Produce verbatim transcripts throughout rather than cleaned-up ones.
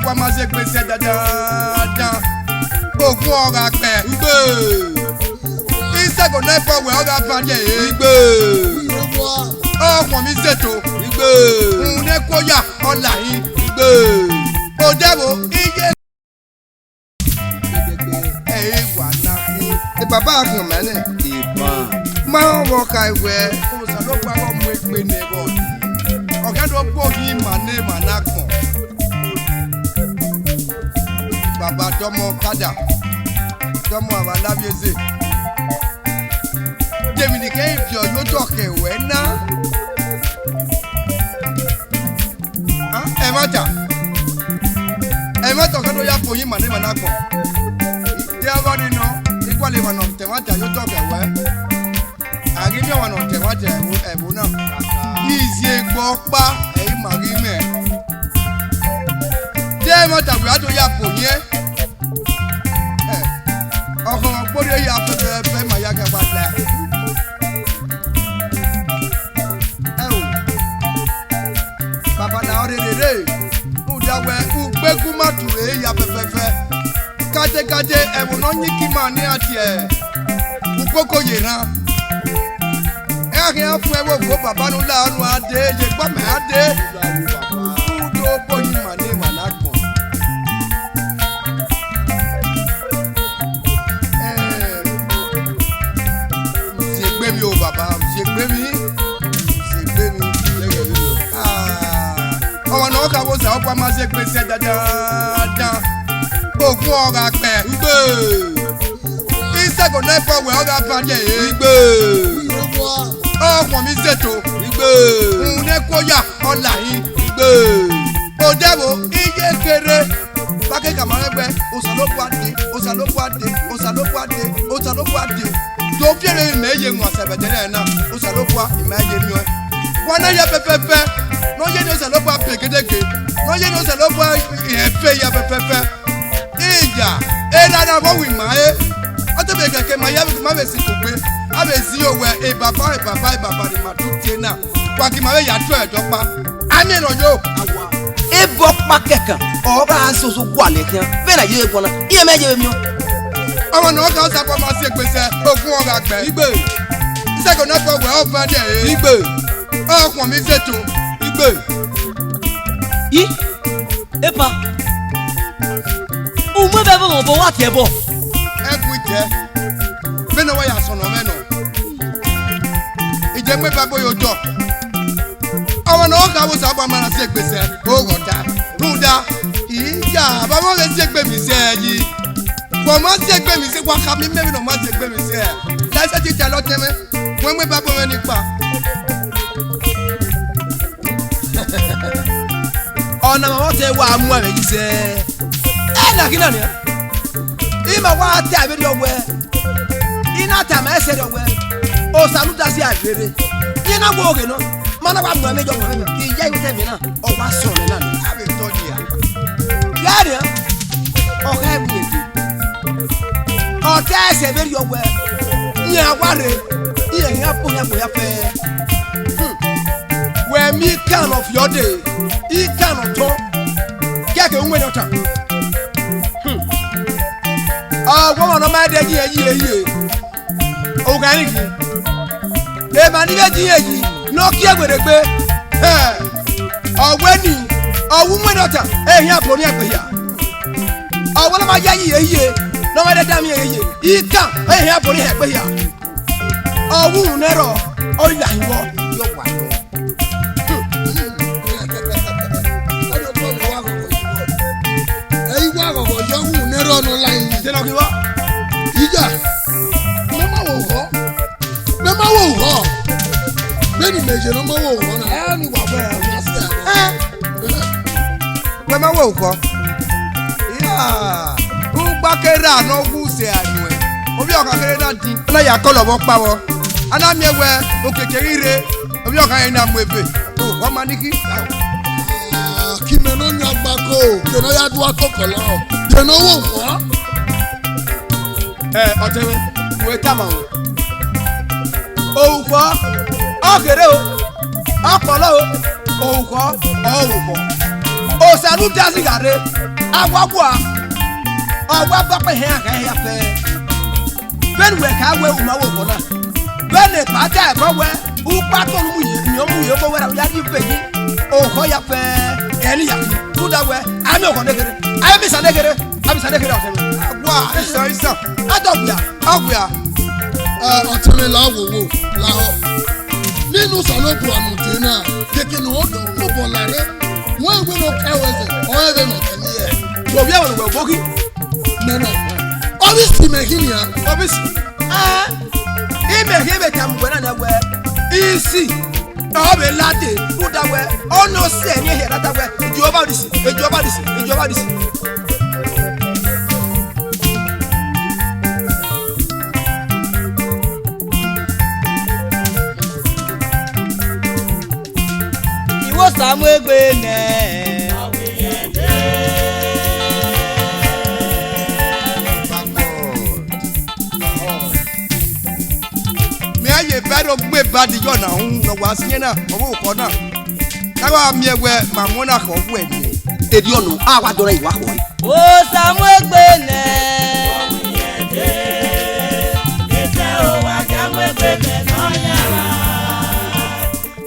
Wa ma zẹ egbe sẹ dandan. Ogun ọ gha kpẹ. Igbe. Isẹgo ne ẹbọ wẹ ọ gha ban ye. Igbe. Ọ wọn mi zeto. Igbe. Uhun ne ẹko ya, ọ la hin. Igbe. Odẹvbo, iye. Ẹ i wa na khin. E baba khian ma nẹ. Iban. Ma vbọ kha wẹ. Osanobua vbe mu egbe ne vbọ. Ọ khian do kpo ghi ima ne ima na gbọn. Baba dọmọ kada. Dọmọ avbe alavbiese. Devil ni kẹ viọ ye otọ khẹ wẹ na. Ah, ẹmwata. Ẹmwata ọ ka do ya kpo hin ima ne ima na gbọn. De ọghe ọnii nọ, I gualọ emwa ne ọ ta ẹmwata ye otọ khẹ wẹ. A ghi miẹn ọmwa ne ọ ta ẹmwata ẹvbo, ẹvbo na. Iziegbe ọkpa, ẹ i ma ghi mwẹ. De ẹmwata wẹ a do ya kpo hin ẹn. Ẹ, ọkhọnmwọ gborrie ya fẹfẹfẹ ma ya khian wa la. Ẹo, baba na ọ rherere, rhunmwuda wẹ ugbegu ma tu ẹre ya fẹfẹfẹ. Gadegade, ẹvbo ne ọ yin iki ima ne iran tie ukoko ye erhan. Ẹ gha khian fu ẹvbo vbo baba ne u la ọnua dee, ye egbe ọmwa dee. Rhunmwuda obo yin ima ne ima na gbọn. Eh, ziegbe mi o baba, ziegbe mi, ziegbe mi. Ah, ọmwa ne ọ kha vbe Osanobua ma zẹ egbe sẹ dandan, ogun ọ gha kpẹ. Igbe. Isẹgo ne ẹbọ wẹ ọ gha ban ye. Igbe. Ọ wọn mi zeto. Igbe. Uhun ne ẹko ya, ọ la hin. Igbe. Odẹvbo, iye kherhe. Wa ke khama mwẹ wẹ, Osanobua de, Osanobua de, Osanobua de, Osanobua de. Do fi ẹre mẹ ye wọn sẹ vbe ẹdẹnẹrẹ na, Osanobua, I ma ye miẹn ọẹn. Wa na ya fẹfẹfẹ, ne ọ ye ne Osanobua pegedege, ne ọ ye ne Osanobua ẹfe ya fẹfẹfẹ. Iya, erha na vbe ọ wi ma re. Ọ te be kẹkẹ ma ya ma vbe sikugbe, a vbe zẹ owẹ, e baba, e baba, e baba ni ma tu tie na. Wa gi ma vbe ya tuẹ ẹdẹ ọkpa. A miẹn ne ọ yo. Awa. Ebe ọkpa kẹkan, ọ gha soso gualọ khian. Vbene a ye vbe guan na, iran mẹ ye vbe miẹn. Ọmwa ne ọ gha Osanobua ma si egbe sẹ, ogun ọ gha gbe. Igbe. Isẹgo ne ẹbọ wẹ ọ van dẹ re. Igbe. Ọ khuọnmwi izeto. Igbe. I, epa. U mu ẹvbo ẹvbo mwẹ obọ, wa tie ẹbọ. Ẹkun itẹ. Vbene ọ wa ya sọnnọ mwẹ nọ. I je mu eba gbe ye odọ. Ọmwa ne ọ gha Osanobua ma na si egbe sẹ, oghọta. Rhunmwuda, iya, vbe a ma vbe si egbe emwi sẹ yi? Vbe ọ ma si egbe emwi sẹ, wa khama imẹ vbene ọ ma si egbe emwi sẹ. La ẹsẹ tita lọ tẹn mwẹ, wẹ mu eba gbe mwẹ ni kpa. Ọna ma vbe ọtẹn wa mu ẹmwẹ yi sẹ. Ẹ na ghi na nian. Ima wa ta vberriọ wẹ, I na tama ẹsẹ rriọ wẹ, Osa ne u da zia vberre. Iran na wo ghe nọ, ma na wa mu ẹmwẹ yọ wan, iya, iwẹ tẹ mẹ na, ọ wa sọn mwẹ na nẹ. A vbe tọ dia. Ya nian, ọ gha mu ede. Ọ ta ẹsẹ vberriọ wẹ, iran wa rre, iran khian bu iran gbe ya fẹ. Hmm. Wẹ miẹn ikan ne ọ viọ dee, ikan ne ọ tọn, kẹkẹ u wẹ ne ọ tan. Hmm. Ọ wẹ ọmwa ne ọ ma dẹ yin ẹre yi, u gha rẹn khin. Emwa ni vbe gie irẹn yi ne ọ kie werriegbe, hẹ, ọ wẹ ni, ọ wu wẹn ne ọ tan, ehian bọ ni ẹgbẹ hia. Ọ wẹ ne ọ ma ya yi ẹre yi, ne ọ ma dẹ da miẹn ẹre yi, ikan, ehian bọ ni hẹ ẹgbẹ hia. Ọ wu uhunmwu ne ẹrọ, ọ ya hin vbọ, yọ wa nọ. Ẹ i wa ghọghọ ye ọghe uhunmwu ne ẹrọ ne ọ la yin. Te nọ ghi vbọ? Iya, mẹ ma wo oghọ. Mẹ ma wo oghọ. Vbene imẹ ye ne ọ ma wo oghọ na. Ẹ ni wa wẹ. Ẹ. Wẹ ma wo oghọ. Iya, ugba ke ra ne ọ wu sẹ anuẹn. Ovbi ọkhan kherhe na din. A na ya kọlọ vbe ọkpa vbọ. A na miẹn wẹ okiekie ghi rre. Ovbi ọkhan ẹre na mu ebe. O, ọ ma ni khin. Ah, ke imẹ ne ọ yan gba ko, ke ne ọ ya dua kọkọ lọ. Ke ne ọ wo wọn. Ẹ, ọtẹn mwẹ, wẹ tama o. Orukhọ, ọ kherhe o, ọ kpọlọ o, orukhọ, ọ orukhọ. Osa ne u da zigha rre. Awa gua, ọ wa ba kpe hẹn a gha ya fẹ. Vbene uwẹ ka wẹ u ma wo obọ na, vbene epa ta ẹbọ wẹ, ukpatọ ne u mu ye, ne ọ mu ye obọ wẹ ra ya rhie ife yi, oghọ ya fẹ, ẹni ya ki, rhunmwuda wẹ, a miẹn oghọ ne kherhe, a miẹn isan ne kherhe, a miẹn isan ne kherhe ọsẹ mwẹ. Awa, isan, isan. A dọ wia, ọ wia. Ẹ, ọtẹn mwẹ la wo wo, lahọ. Nene Osanobua ne ọ dee na, keke ne ọ dọ obọ la rre, wẹ wẹ ne ọ ka ẹvbo ẹzẹ, ọ rẹn vbene ọ tẹn ye. Ovbi ẹvbo ne uwẹ obọ ghi? Mẹ nọ. Ovbi isi mẹ khin nian. Ovbi isi. Ẹ, imẹ khin vbe tama uwẹ na nẹ wẹ, isi, ọ vbe lade, rhunmwuda wẹ, ọ nọ sẹ ne ehia na da wẹ, Jihova odisi, Jihova odisi, Jihova odisi. Iwo Osa mu egbe nẹ. Mẹ a ye eba rre ogbe eba de iyọ na hu ne ọ wa siẹn na, ọ vbe orukhọ na. Te a wa miẹn wẹ ma mu na khọ wẹ nẹ. Erriọ nọ, a wa dọlọ iwa khọe. Osa mu egbe nẹ. Etẹ o wa gha mu egbe nẹ nọ ya ra.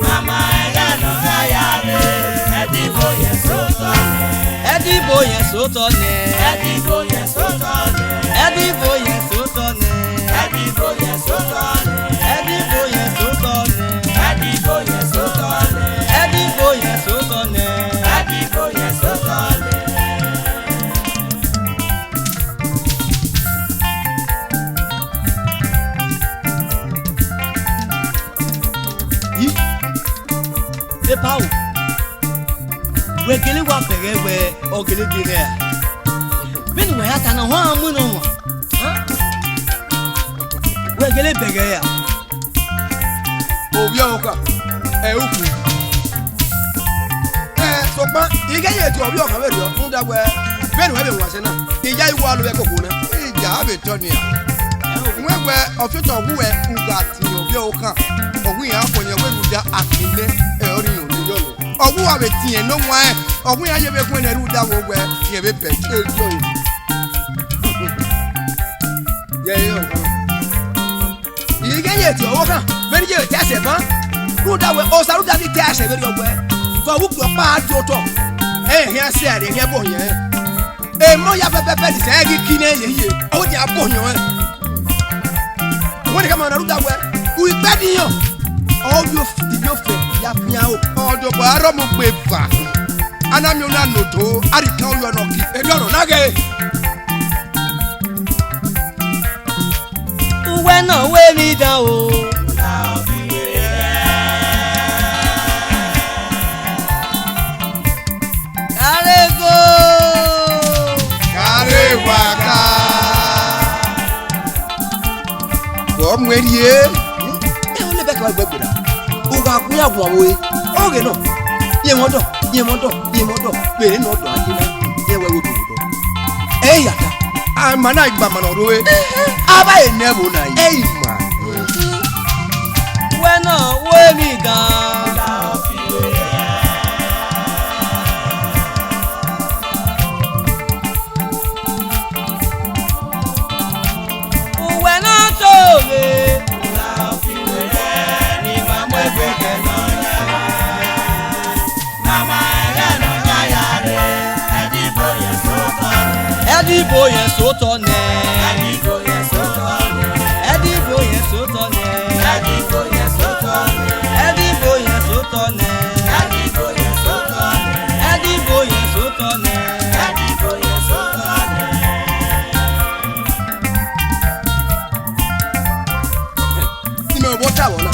Mama ẹghẹ nọ gha ya re, ẹdẹ ibo yẹn sotọ nẹ. Ẹdẹ ibo yẹn sotọ nẹ. Ẹdẹ ibo yẹn sotọ nẹ. Ẹdẹ ibo yẹn sotọ nẹ. Ẹdẹ ibo yẹn sotọ nẹ. Ẹdẹ ibo yẹn sotọ nẹ. Ẹdẹ ibo yẹn sotọ nẹ. Ẹdẹ ibo yẹn sotọ nẹ. Ẹdẹ ibo yẹn sotọ nẹ. Yi, epa o, wẹ gele wa bẹghe wẹ ọ gele de rẹ a? Vbene uwẹ ya ta na, ọ ma mu nọ wan. Wẹ gele bẹghe ra? Ovbi ọvbokhan, ẹ u khin. Ẹ, sokpan, I ghẹ ye tie ovbi ọvbokhan vberriọ, rhunmwuda wẹ, vbene uwẹ vbe wan sẹ na, I ya i wa lo vbe ẹko okhuo na. I ya vbe tọ nian. Wẹ wẹ, ọ fiotọ ọghe uwẹ, u gha tie ovbi ọvbokhan, ọghe iran fo yẹn wẹ rhunmwuda a khin nẹ, ẹ, ọ rhie irẹn ne iyọ nọ. Ọghe uwa vbe tie ne ọ wan rẹn, ọghe iran ye vbe khuẹnnẹ rhunmwuda wẹ, rẹn vbe bẹghe erriọ. Yẹ, yẹ, ọ. I ghẹ ye tie ọvbokhan, vbene I ye ta ẹsẹ ban, rhunmwuda wẹ, Osa rhunmwuda ni ta ẹsẹ vberriọ wẹ, vbe ọ vbe ukpẹ ọkpa do otọ, ẹ i khian sẹ ẹre, ẹ i khian bọ ohiẹn rẹn. Emọ ya fẹfẹfẹ ni sẹ ẹre ghi ki nẹ yeye, ọ wẹ dia bọ ohiẹn rẹn. Wẹ ne khama na rhunmwuda wẹ, u ikpẹdẹ iyọn, ọ vbe of-, ivbi ofẹ ya fian o. Ọ dobọ aro mu gbe eva, a na miẹn una ne oto, a rhie ikan uyọ nọ ki, erriọ nọ na ghe. Uwẹ nọ wẹ emwi dan o. Kare go. Kare wa ka. Wọ mu errie. Ẹ, ọ lẹ bẹkẹ wa gbe gberra. U gha gu iran guan vbe ore. Ọghe nọ. Yẹ mwẹ ọdọ, yẹ mwẹ ọdọ, yẹ mwẹ ọdọ. Vbe ere ne ọdọ a ye na, yẹ wẹ vbe odọ. Ẹ ya ta. A ma na gba ma nọ rre. Avbe ene ẹvbo na yi. Ẹ i ma. Wẹ nọ, wẹ emwi gan. Uwẹ na to ghe. Ẹdẹ ibo yẹn sotọ nẹ. Ẹdẹ ibo yẹn sotọ nẹ. Ẹdẹ ibo yẹn sotọ nẹ. Ẹdẹ ibo yẹn sotọ nẹ. Ẹdẹ ibo yẹn sotọ nẹ. Imẹ obọ ta vbọ na.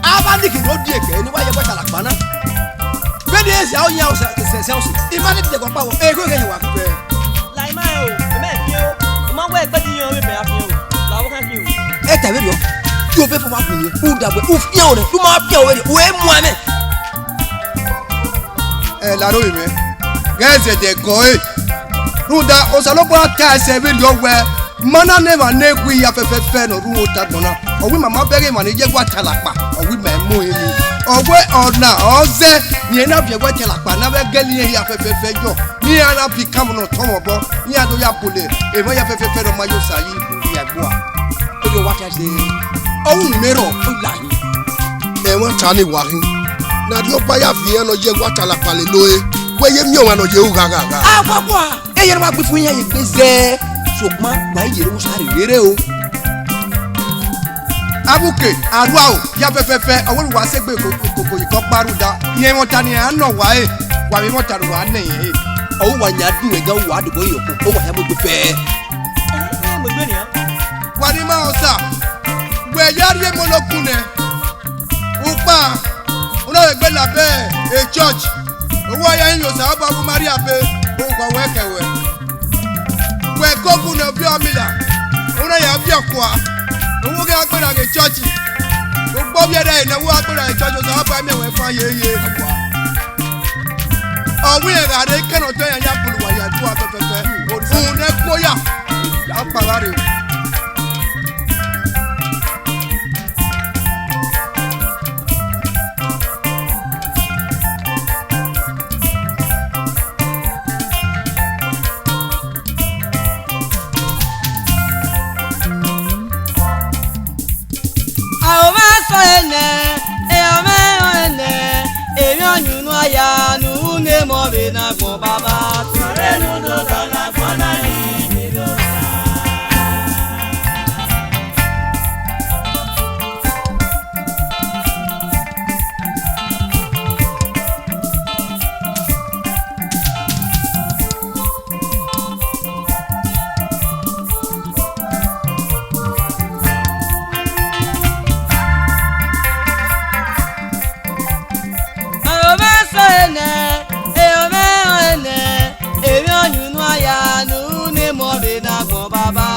Avbe aniki ne ọ die kẹ ne wa ye ẹguae talakpa na. Vbene e zia oyan sẹsẹ ọse, I ma ne dẹgọ kpa vbọ, egho eghẹ wa fẹ. La ima rẹn o, mẹ fian o. U ma wẹ ẹgbẹdẹ iyan vbe mẹ ra fian o. La ọvbokhan fian o. Ẹ ta vberriọ, te ovbi ẹvbo wa gun yẹn, u da wẹ, u fian o nẹ, u ma fian o vberriọ, u e mu amẹ. Ẹ, la aro vbe mwẹ, ghẹ zẹdẹ gọ ẹre. Rhunmwuda Osanobua ta ẹsẹ vberriọ wẹ, ma na nọ emwa ne gu iya fẹfẹfẹ ne ọ rre ota agbọn na, ọ wẹ ima ma bẹghe emwa ne ye ẹguae talakpa, ọ wẹ ima mu ẹre ni. Ọ wẹ ọna ọ zẹ, ne irẹn na viọ ẹwẹtẹ lakpa ne avbe gẹl irẹn hia fẹfẹfẹ yọ, ne iran na fi ikanmwẹ ne ọtọmwẹ obọ, ne iran do ya bọlọ emwa hia fẹfẹfẹ ne ọ ma ye Osa yi, ya ẹgbua. Ọ ye wa ta ẹse, ọ ru ne erhọ, ọ la hin. Ẹmwata ni wa khin, ne Arriọba ya viọ iran ne ọ ye ẹwẹtẹ lakpa lele ore, wẹ ye miẹn ọmwa ne ọ ye ru ghaghagha. Agbagba, eye ne wa gbe ifu iran ye egbe zẹ, sokpan wa i ye ẹre Osa rherere o. Avbe uke, arhuaro, hia fẹfẹfẹ, ọ wẹ ne uwa sẹ egbe koko koko ye ke ọkpa rhunmwuda, rẹn ẹmwata ne iran nọ uwa ẹre, wa vbe ẹmwata ne uwa nọ irẹn ẹre. Ọ wẹ uwa yan dun ẹga uwa dobọ yọ koko, ọ wa hia mu egbe fẹ. Wa ni ma Osa, wẹ ya rhie emọ ne okun nẹ. Ukpa, u na vbe gbe labẹ e church, uwa ya hin ye Osanobua vbe Maria be, uwa wẹ kẹ wẹ. Wẹ koko ne ovbi ọmila, u na ya viọ kua, u ghi gha gberra ghe church. Ukpo vbiẹ ẹre ne uwa gberra ghe church, Osanobua miẹn wẹ fan yeye. Ọ wẹ irẹn gha rre kẹnẹ otọ iran ya bulu uwa ya dua fẹfẹfẹ. Uhunmwu ne ẹko ya, ya kpao gha rre. A ho mwẹ sẹ ọre nẹ, e ọ mwẹ ọre nẹ, emwi ọyunnu a ya ne unu emọ vbe ne agbọn baba. Sọrọ enu do dọlọ agbọn na yi ni do sa. Ọmọ sẹ nẹ, e ọmọ ẹnrẹn nẹ, emwi ọyunnu a ya ne unu emọ vbe ne agbọn baba.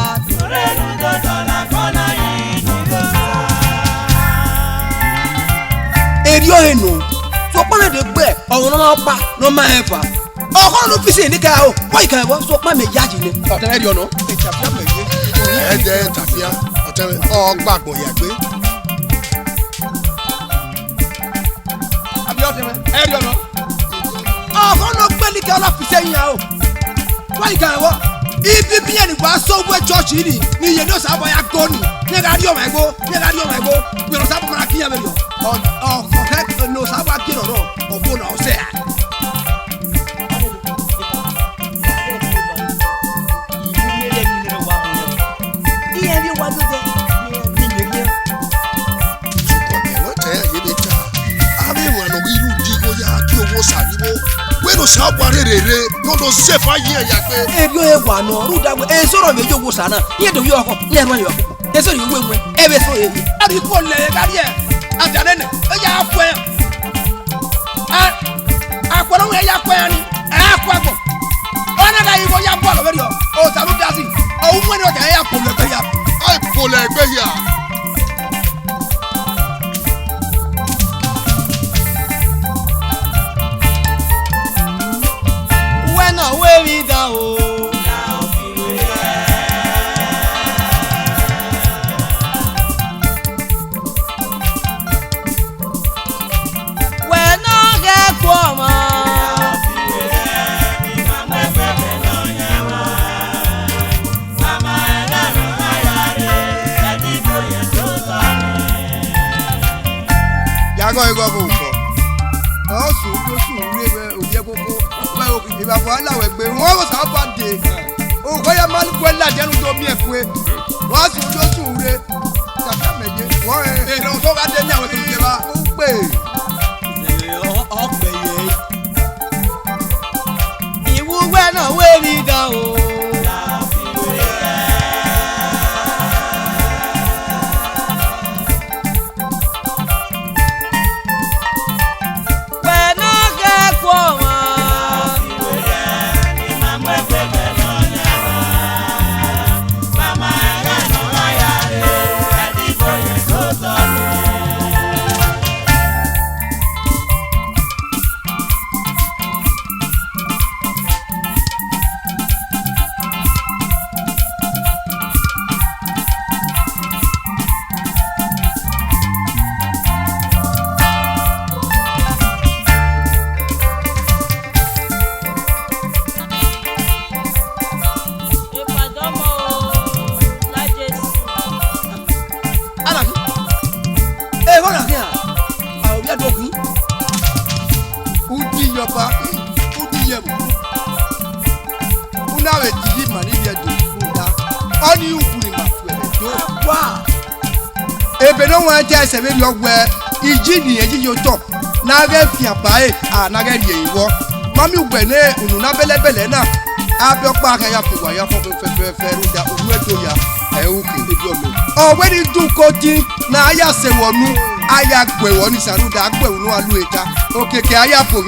Erriọ ọre nọ, sokpan na de gbe ọmwa ne ọ ma ọkpa ne ọ ma rẹn eva. Ọkhọ ne ọ fi sẹ enikẹra o, wẹ i kan ẹvbo, sokpan mẹ yayi nẹ. Ọtẹn ẹrriọ nọ, etafia mẹ ye. Ẹdẹ etafia, ọtẹn ọ gba agbọn ya gbe. Abi ọtẹn ẹrriọ nọ. Ọkhọ ne ọ gbe enikẹra ọ na fi sẹ iran o. Wẹ i kan ẹvbo, ibibi iran ni wa sẹ owa church ni, ne iye ne Osanobua ya go ni, ne a gha rhie ọmwa ẹgbo, ne a gha rhie ọmwa ẹgbo, wẹ ne Osanobua ma na gie iran vberriọ. Ọ, ọ, ọ khẹ ne Osanobua gie nọ rrọọ, ọ bo na ọ sẹ ra. Iran vbe wa dodẹ, iran vbe lele. Sokpan ẹmwata iran ye vbe ta, avbe emwa ne ọ ghi rre udigho ya gie owa Osa vbe igho, wẹ ne Osanobua rherhe rre, ne ọ do zẹ efa ye iran ya gbe. Erriọ ẹre wa nọ, rhunmwuda wẹ, eso rọ vbe ye owa Osa na, iran do ye ọkhọ, iran rhuan ye ọkhọ. Eso rhie uwu ẹwẹn, ẹ vbe eso rhie. A rhie ikhuo lẹ gha rrie, a dia nene, ọ ya khuẹ. A, a khuẹ ne ọ ya khuẹ ni, ẹ a khuẹ agbọn. Ọ na gha igho ya gualọ vberriọ, Osa ne u da si, ọ ru wẹn ne ọ ya polẹ ẹgbẹ hia. A polẹ ẹgbẹ hia. Uwẹ ne ọ ru emwi dan o. Wẹ ne ọ ghẹ ku ọmwa. Ya gọ igho ọvbokhan. Ọ sẹ odosu rre vbe ovbi ẹkoko. Evba fua la wẹ gbe, wọn Osanobua dee. Oghọ ya ma guẹ ladian ne u do miẹn kue. Wa sẹ odosu rre. Kaka mẹ ye. Wọ rẹn. Erhọn ọtọ gha de miẹn wẹ ke u ye evba. U gbe. Ọ, ọ gbe ye. Iwu wẹ ne ọ ru emwi dan o. Wẹ ne ọ ghẹ ku ọmwa. Ọba, u di ye mu. U na vbe di yi ima ni vbiẹ do rhunmwuda ọnii, u gu ima tuẹ vbe do. Wa. Ebe ne ọ wan ta ẹsẹ vberriọ wẹẹ, iji ne irẹn yi ye otọ, ne a ghẹ fian ba ẹre, a na ghẹ rhie ẹre vbọ. Ma miẹn uwẹ ne unu na bẹlẹbẹlẹ na, abẹ ọkpa khian ya fi uwa ya fọn fẹfẹfẹfẹ rhunmwuda unu ẹdo ya, ẹ i ru khin. Ọ wẹ ne I dun kotin ne a ya sẹ vbe unu, a ya gu ẹre vbọ ni sa rhunmwuda a gu ẹre unu a lu ẹre ta. Okiekie a ya fo